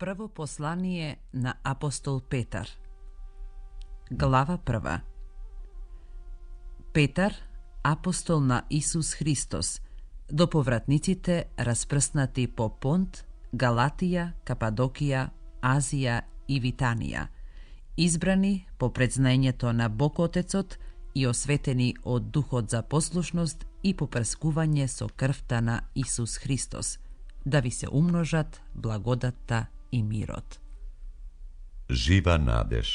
Prvo poslanije na apostol Petar. Glava 1. Petar, apostol na Isus Hristos, do povratnicите rasprsnati po Pont, Galatija, Kapadokija, Azija i Vitanija, izbrani po predznajenjeto na Bog Otecot i osveteni od duhot za poslušnost i poprskuvanje so krvta na Isus Hristos, da vi se umnožat blagodata i mirot. Živa nadež.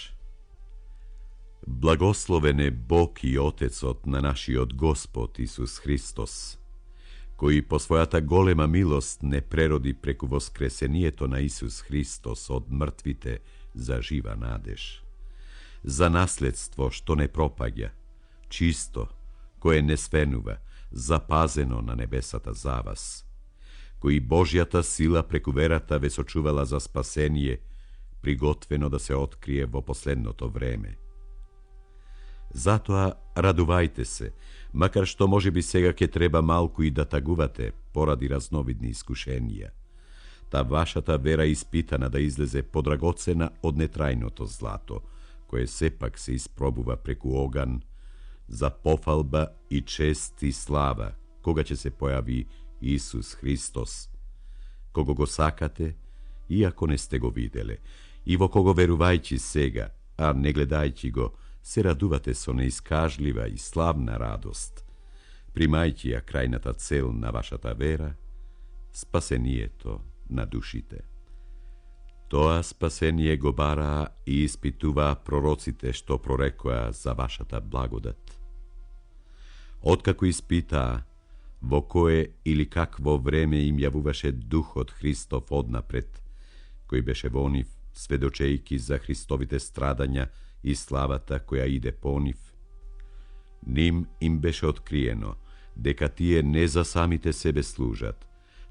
Blagoslovene Bog i Otecot na naši od Gospod Isus Hristos, koji po svojata golema milost ne prerodi preku voskresenijeto na Isus Hristos od mrtvite za živa nadež. Za nasledstvo što ne propagja, čisto, koje ne svenuva, zapazeno na nebesata za vas, koji Božjata sila preku verata ves očuvala za spasenije, prigotveno da se otkrije vo posledno to vreme. Zato raduvajte se, makar što može bi sega ke treba malku i da taguvate poradi raznovidni iskušenija. Ta vašata vera ispitana da izleze podragocena od netrajno to zlato, koje sepak se isprobuva preku ogan, za pofalba i čest i slava, koga će se pojavi Isus Hristos, kogo go sakate, iako ne ste go videle, i vo kogo veruvajći sega, a ne gledajći go, se raduvate so neiskažljiva i slavna radost. Primajći ja krajnata cel na vašata vera, spasenije to nadušite. Toa spasenije gobara i ispituva prorocite što prorekoja za vašata blagodat. Otkako ispita vo koje ili kakvo vreme im javuvaše duh od Hristov odnapred, koji beše voniv svedočejki za Hristovite stradanja i slavata koja ide poniv. Nim im beše otkrijeno, deka tije ne za samite sebe služat,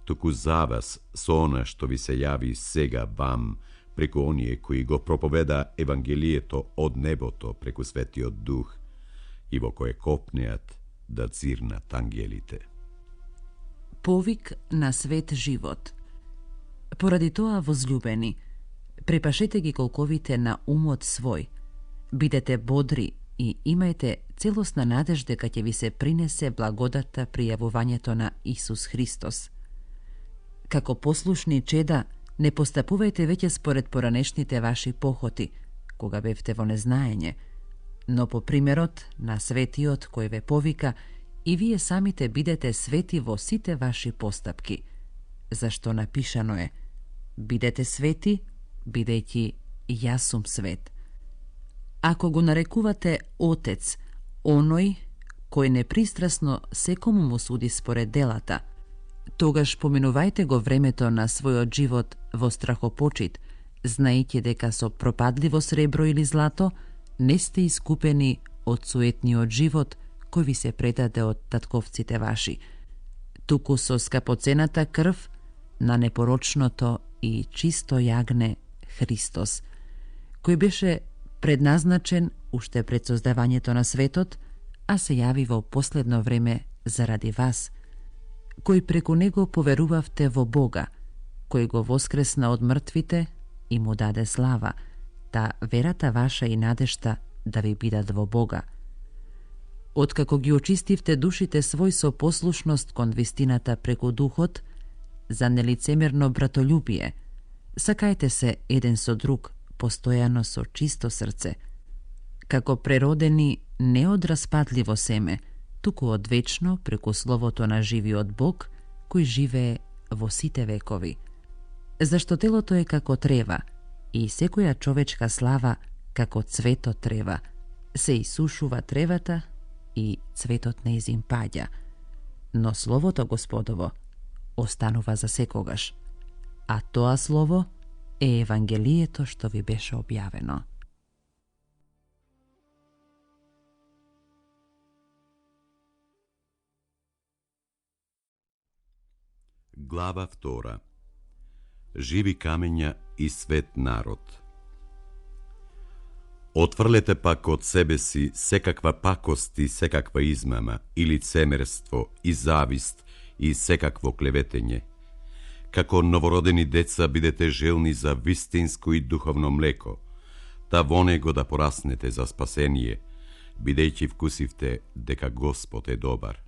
tuku za vas so ona što vi se javi sega vam, preko onije koji go propoveda evangelijeto od neboto preku sveti od duh, i vo koje kopnejat da cirnat angelite. Povik na svet život. Poradi toa, возлюбени, prepашете ги колковите на умот свой, бидете бодри и имајте целосна надеж дека ќе ви се принесе благодата при јавувањето на Исус Христос. Како послушни чеда, не постапувајте веќе според поранешните ваши похоти, кога бевте во незнаење, но по примерот на светиот кој ве повика, и вие самите бидете свети во сите ваши постапки, зашто напишано е: бидете свети, бидејќи јас сум свет. Ако го нарекувате Отец, оној кој непристрасно секому му суди според делата, тогаш поминувајте го времето на својот живот во страхопочит, знаејќи дека со пропадливо сребро или злато не сте искупени од суетниот живот кој ви се предаде од татковците ваши, туку со скапоцената крв на непорочното и чисто јагне Христос, кој беше предназначен уште пред создавањето на светот, а се јави во последно време заради вас, кој преку него поверувавте во Бога, кој го воскресна од мртвите и му даде слава, та верата ваша и надежта да ви бидат во Бога. Откако ги очистивте душите свој со послушност кон вистината преку духот, за нелицемерно братолюбие, сакајте се еден со друг, постојано со чисто срце, како преродени не од распадливо семе, туку од вечно преку словото на живиот Бог, кој живее во сите векови. Зашто телото е како трева, и секоја човечка слава како цветот трева, се исушува тревата и цветот нејзин паѓа, но словото Господово останува за секогаш, а тоа слово е евангелието што ви беше објавено. Глава 2. Живи камења и свет народ. Отврлете пак од себе си секаква пакост и секаква измама и лицемерство и завист и секакво клеветење. Како новородени деца бидете желни за вистинско и духовно млеко, та во него да пораснете за спасение, бидејќи вкусивте дека Господ е добар.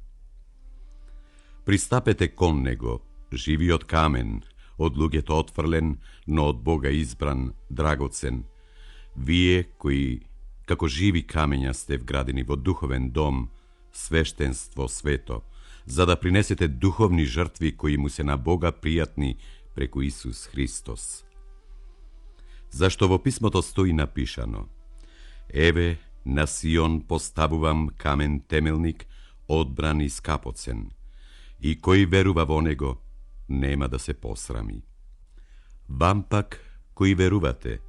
Пристапете кон него, живиот камен, од луѓето отфрлен, но од Бога избран, драгоцен, вие кои како живи камења сте вградени во духовен дом, свештенство свето, за да принесете духовни жртви кои му се на Бога пријатни преку Исус Христос. Зашто во писмото стои напишано: Еве, на Сион поставувам камен темелник, одбран и скапоцен, и кој верува во него, нема да се посрами. Вам пак, кои верувате,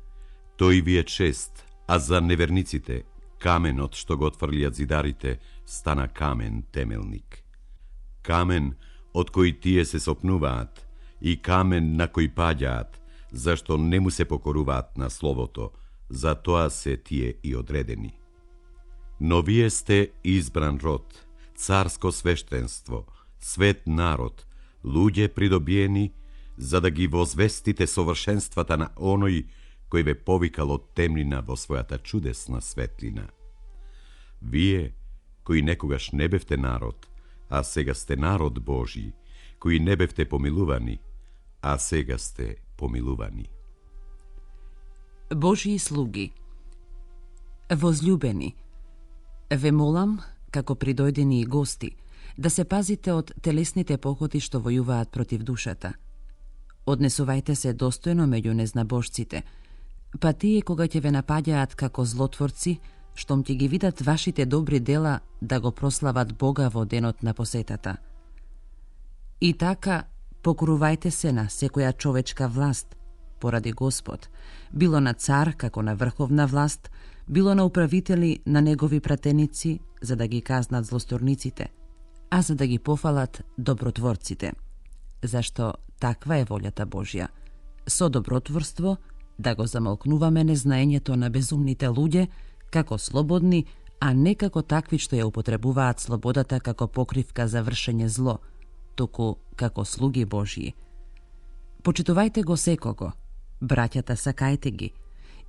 тој ви е чест, а за неверниците, каменот што го отфрлиат зидарите, стана камен темелник. Камен од кој тие се сопнуваат, и камен на кој паѓаат, зашто не му се покоруваат на словото, за тоа се тие и одредени. Но вие сте избран род, царско свештенство, свет народ, луѓе придобиени, за да ги возвестите совршенствата на оној кој ве повикал од темнина во својата чудесна светлина. Вие, кои некогаш не бевте народ, а сега сте народ Божи, кои не бевте помилувани, а сега сте помилувани. Божии слуги, возлюбени, ве молам, како придојдени и гости, да се пазите од телесните походи што војуваат против душата. Однесувајте се достојно меѓу незнабожците, па тие кога ќе ве напаѓаат како злотворци, штом ќе ги видат вашите добри дела, да го прослават Бога во денот на посетата. И така, покорувајте се на секоја човечка власт, поради Господ, било на цар како на врховна власт, било на управители на негови пратеници, за да ги казнат злосторниците, а за да ги пофалат добротворците. Зашто таква е волјата Божја. Со добротворство да го замолкнуваме незнаењето на безумните луѓе, како слободни, а не како такви што ја употребуваат слободата како покривка за вршење зло, туку како слуги Божји. Почитувајте го секого, браќата сакајте ги,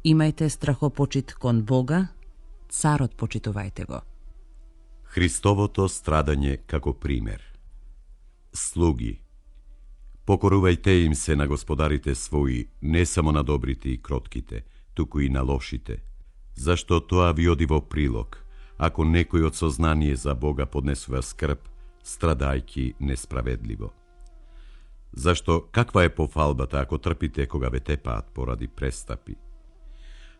имајте страхопочит кон Бога, царот почитувајте го. Христовото страдање како пример. Слуги, покорувајте им се на господарите своји, не само на добрите и кротките, туку и на лошите, зашто тоа ви оди во прилог, ако некој од сознание за Бога поднесува скрб, страдајки несправедливо. Зашто каква е пофалбата ако трпите кога ве тепаат поради престапи?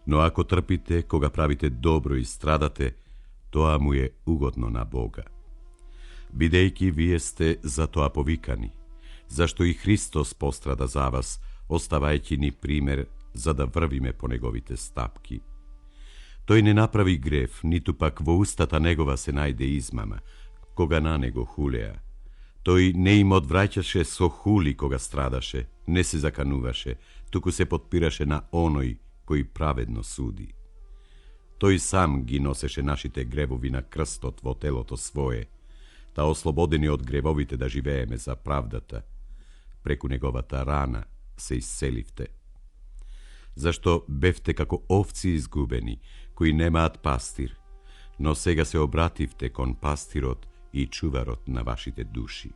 Но ако трпите кога правите добро и страдате, тоа му е угодно на Бога. Бидејќи вие сте за тоа повикани, зашто и Христос пострада за вас, оставајќи ни пример за да врвиме по неговите стапки. Тој не направи грев, ниту пак во устата негова се најде измама, кога на него хулеа. Тој не им одвраќаше со хули кога страдаше, не се закануваше, туку се подпираше на оној кој праведно суди. Тој сам ги носеше нашите гревови на крстот во телото свое, та ослободени од гревовите да живееме за правдата, преку неговата рана се исцеливте. Зашто бевте како овци изгубени, кои немаат пастир, но сега се обративте кон пастирот и чуварот на вашите души.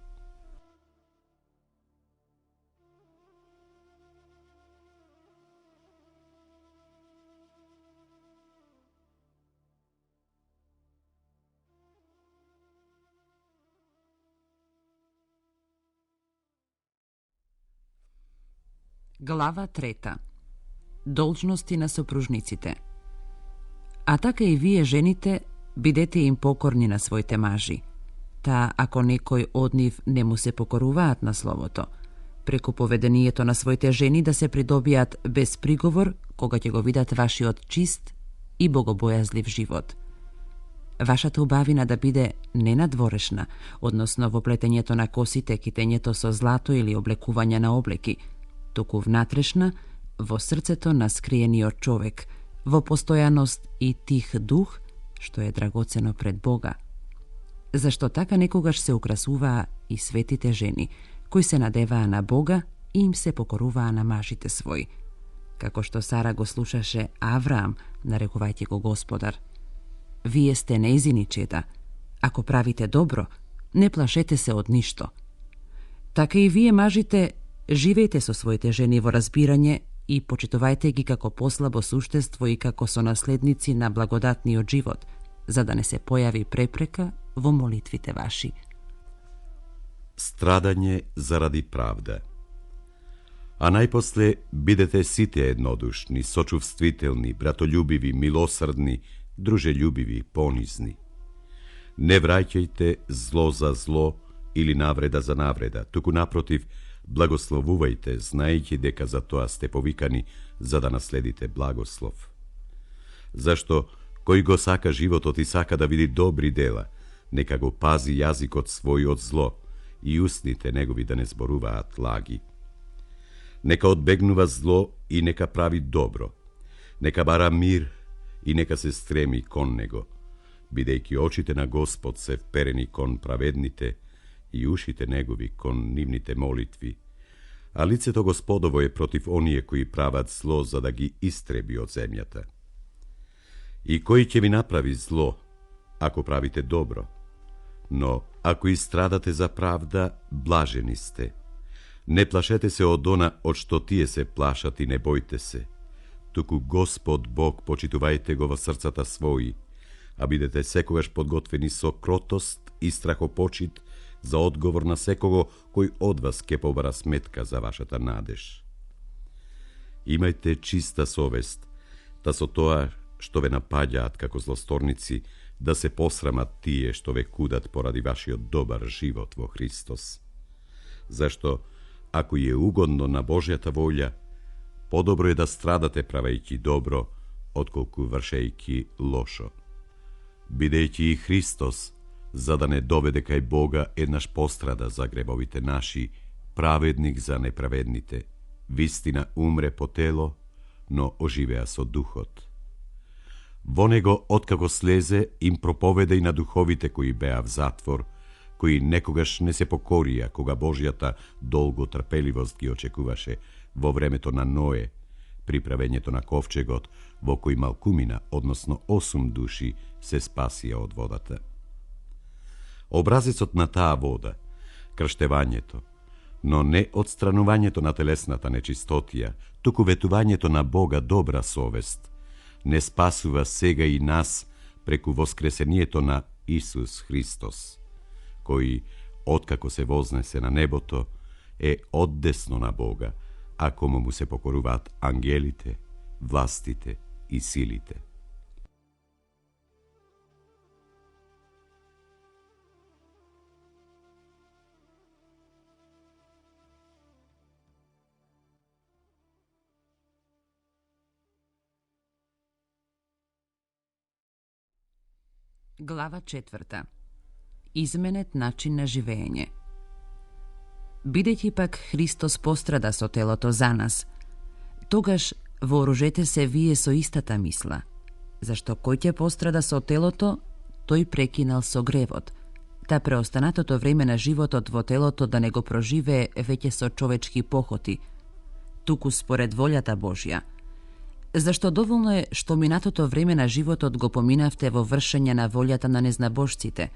Глава 3. Должности на сопружниците. А така и вие, жените, бидете им покорни на своите мажи. Та ако некој од нив не му се покоруваат на словото, преку поведението на своите жени да се придобијат без приговор, кога ќе го видат вашиот чист и богобојазлив живот. Вашата убавина да биде ненадворешна, односно во плетењето на косите, китењето со злато или облекување на облеки, туку внатрешна, во срцето на скриениот човек, во постојаност и тих дух, што е драгоцено пред Бога. Зашто така некогаш се украсуваа и светите жени, кои се надеваа на Бога i im se pokoruvaa na mažite svoj. Kako što Sara go slušaše Avram, narekovajte go gospodar. Vi jeste neizini čeda. Ako pravite dobro, ne plašete se od ništo. Така i vije mažite, živejte so svojite ženi vo razbiranje i počituvajte gi kako poslabo suštestvo i kako so naslednici na blagodatni od život, za da ne se pojavi prepreka vo molitvite vaši. Stradanje zaradi pravda. A najposle bidete site jednodušni, sočuvstvitelni, bratoljubivi, milosrdni, druželjubivi, ponizni. Ne vraćajte zlo za zlo ili navreda za navreda, tuku naprotiv, blagoslovuvajte, znajući deka za toa ste povikani, za da nasledite blagoslov. Zašto, koji go saka život oti saka da vidi dobri dela, neka go pazi jazik od svoj od zlo i usnite negovi da ne zboruvaat lagi. Neka odbegnuva zlo i neka pravi dobro, neka bara mir i neka se stremi kon nego, bidejki očite na Gospod se vpereni kon pravednite i ušite negovi kon nivnite molitvi, a lice to Gospodovo je protiv onije koji pravat zlo za da gi istrebi od zemljata. I koji će vi napravi zlo, ako pravite dobro? No, ako istradate za pravda, blaženi ste. Ne plašete se od ona od što tije se plašati, ne bojte se. Tuku Gospod Bog počituvajte go vo srcata svoji, a bidete sekogaš podgotveni so krotost i strahopočit za odgovor na sekogo koji od vas kepovara smetka za vašata nadež. Imajte čista sovest, da so toa što ve napađat kako zlostornici, da se posramat tije što ve kudat poradi vaši od dobar život vo Hristos. Zašto, ako je ugodno na Božjata volja, podobro je da stradate pravejki dobro, odkolku vršejki lošo. Bidejki i Hristos, za da ne dovede kaj Boga jednaš postrada za grebovite naši, pravednik za nepravednite, vistina umre po telo, no oživea so duhot. Vonego otkako sleze im propovede i na duhovite koji bea v zatvor, koji nekogaš ne se pokorija, koga Božjata dolgo trpeljivost gi očekuvaše vo vremeto na Noe, pripravenjeto na kovčegot, vo koji malkumina, odnosno 8 duši, se spasija od vodata. Obrazecot na ta voda, krštevanjeto, no ne odstranovanjeto na telesnata nečistotija, tuku vetuvanjeto na Boga dobra sovest, ne spasuva sega i nas preku voskresenijeto na Isus Hristos, koji, otkako se voznese na neboto, oddesno na Boga, a komu mu se pokoruvat angelite, vlastite i silite. Glava 4. Izmenet način na živenje. Bideći pak Hristos postrada so teloto za nas, togaš vooružete se vije so istata misla, zašto koji će postrada so teloto, toj prekinal so grevot, ta preostanato to vreme na život od vo teloto da nego prožive veće so čovečki pohoti, tuku spored voljata Božja. Zašto dovoljno je što mi na to vreme na život od go pominavte vo vršenja na voljata na neznabošcite,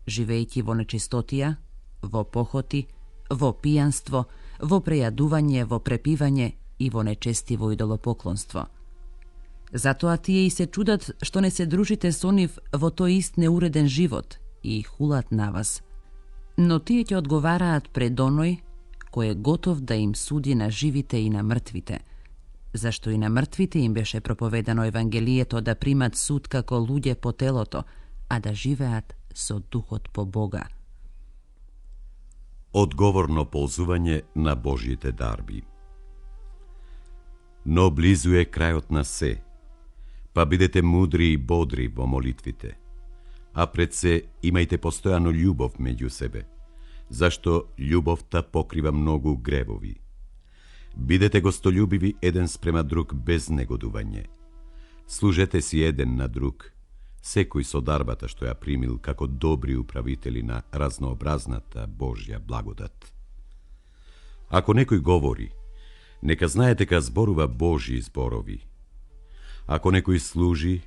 živejki vo nečistotija, vo pohoti, vo pijanstvo, vo prejaduvanje, vo prepivanje i vo nečestivo idolopoklonstvo. Zato a tije i se čudat što ne se družite s oniv vo to ist neureden život i hulat na vas. No tije će odgovaraat pred onoj ko je gotov da im sudi na živite i na mrtvite, zašto i na mrtvite im beše propovedano evangelijeto da primat sud kako ludje po teloto, a da živeat so duhot po Boga. Odgovorno pozuvanje na Božjite darbi. No blizu je krajot na se, pa bidete mudri i bodri vo molitvite, a pred se imajte postojano ljubov među sebe, zašto ljubov ta pokriva mnogu grevovi. Bidete gostoljubivi eden sprema drug bez negoduvanje. Služete si jeden na drug, sekoj so darbata što ja primil kako dobri upravitelji na raznoobraznata Božja blagodat. Ако некој говори, нека знае дека зборува Божји зборови. Ако некој служи,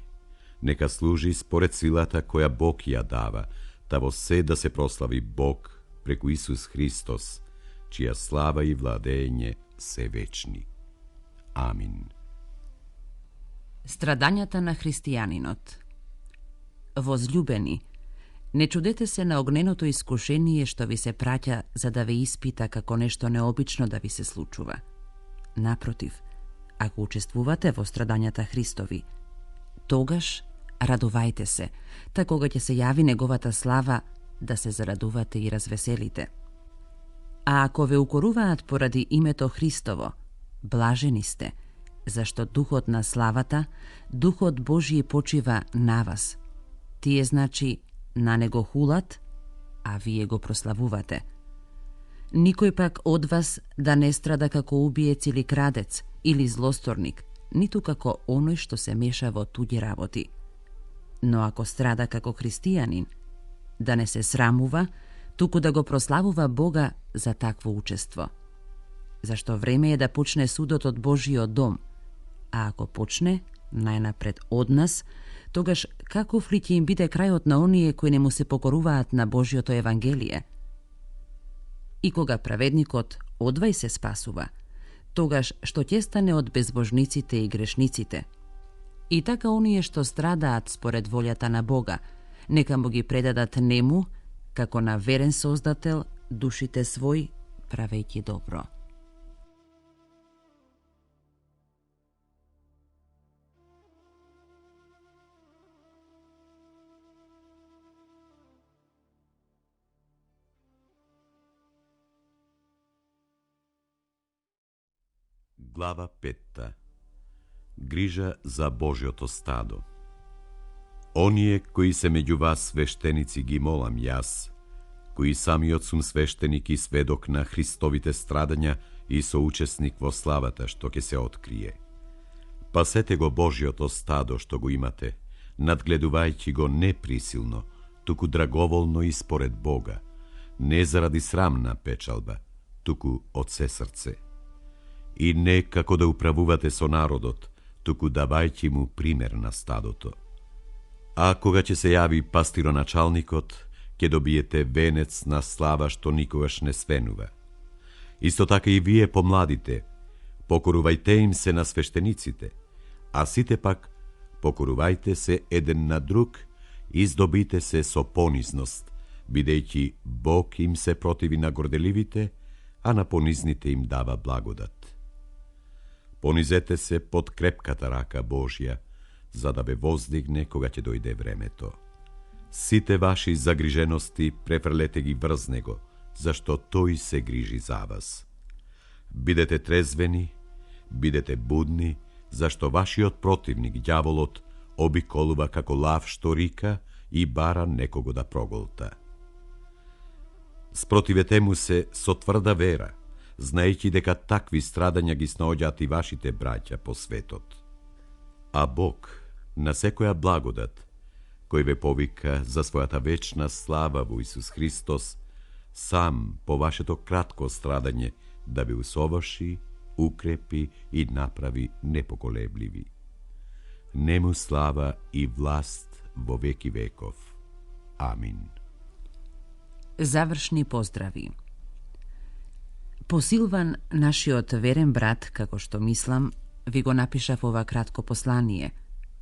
нека служи според силата која Бог ја дава, та во се да се прослави Бог преку Исус Христос, чија слава и владење се вечни. Амин. Страдањата на христијанинот. Возлюбени, не чудете се на огненото искушение што ви се праќа за да ве испита како нешто необично да ви се случува. Напротив, ако учествувате во страдањата Христови, тогаш радувајте се, та кога ќе се јави неговата слава, да се зарадувате и развеселите. А ако ве укоруваат поради името Христово, блажени сте, зашто Духот на славата, Духот Божји почива на вас. Тие значи на него хулат, а вие го прославувате. Никој пак од вас да не страда како убиец или крадец, или злосторник, ниту како оној што се меша во туѓи работи. Но ако страда како христијанин, да не се срамува, туку да го прославува Бога за такво учество. Зашто време е да почне судот од Божиот дом, а ако почне, најнапред од нас, тогаш каков ли ќе им биде крајот на оние кои не му се покоруваат на Божиото Евангелие? И кога праведникот одвај се спасува, тогаш што ќе стане од безбожниците и грешниците? И така оние што страдаат според волјата на Бога, нека му ги предадат нему, како на верен Создател, душите свој, правејќи добро. Глава 5. Грижа за Божјото стадо. Оние кои се меѓу вас свештеници ги молам јас, кои самиот сум свештеник и сведок на Христовите страдања и соучесник во славата што ќе се открие. Пасете го Божјото стадо што го имате, надгледувајќи го не присилно, туку драговолно и според Бога, не заради срамна печалба, туку од се срце. И не како да управувате со народот, туку давајќи му пример на стадото. А кога ќе се јави пастироначалникот, ќе добиете венец на слава што никогаш не свенува. Исто така и вие помладите, покорувајте им се на свештениците, а сите пак покорувајте се еден на друг и здобите се со понизност, бидејќи Бог им се противи на горделивите, а на понизните им дава благодат. Понизете се под крепката рака Божја, за да ве воздигне кога ќе дојде времето. Сите ваши загрижености префрлете ги врз него, зашто тој се грижи за вас. Бидете трезвени, бидете будни, зашто вашиот противник, ѓаволот, обиколува како лав што рика и бара некого да проголта. Спротивете му се со тврда вера, знаејќи дека такви страдања ги снаоѓаат и вашите браќа по светот. А Бог, на секоја благодат, кој ве повика за својата вечна слава во Исус Христос, сам по вашето кратко страдање да ве усоврши, укрепи и направи непоколебливи. Нему слава и власт во веки веков. Амин. Завршни поздрави. По Силван, нашиот верен брат, како што мислам, ви го напишав ова кратко послание,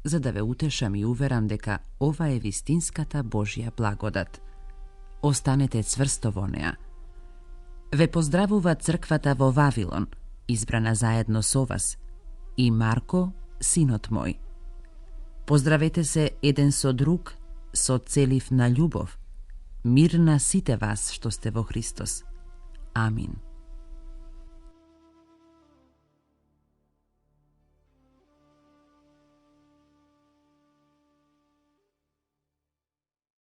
за да ве утешам и уверам дека ова е вистинската Божја благодат. Останете цврсто во неа. Ве поздравува црквата во Вавилон, избрана заедно со вас, и Марко, синот мој. Поздравете се еден со друг, со целив на љубов. Мир на сите вас што сте во Христос. Амин.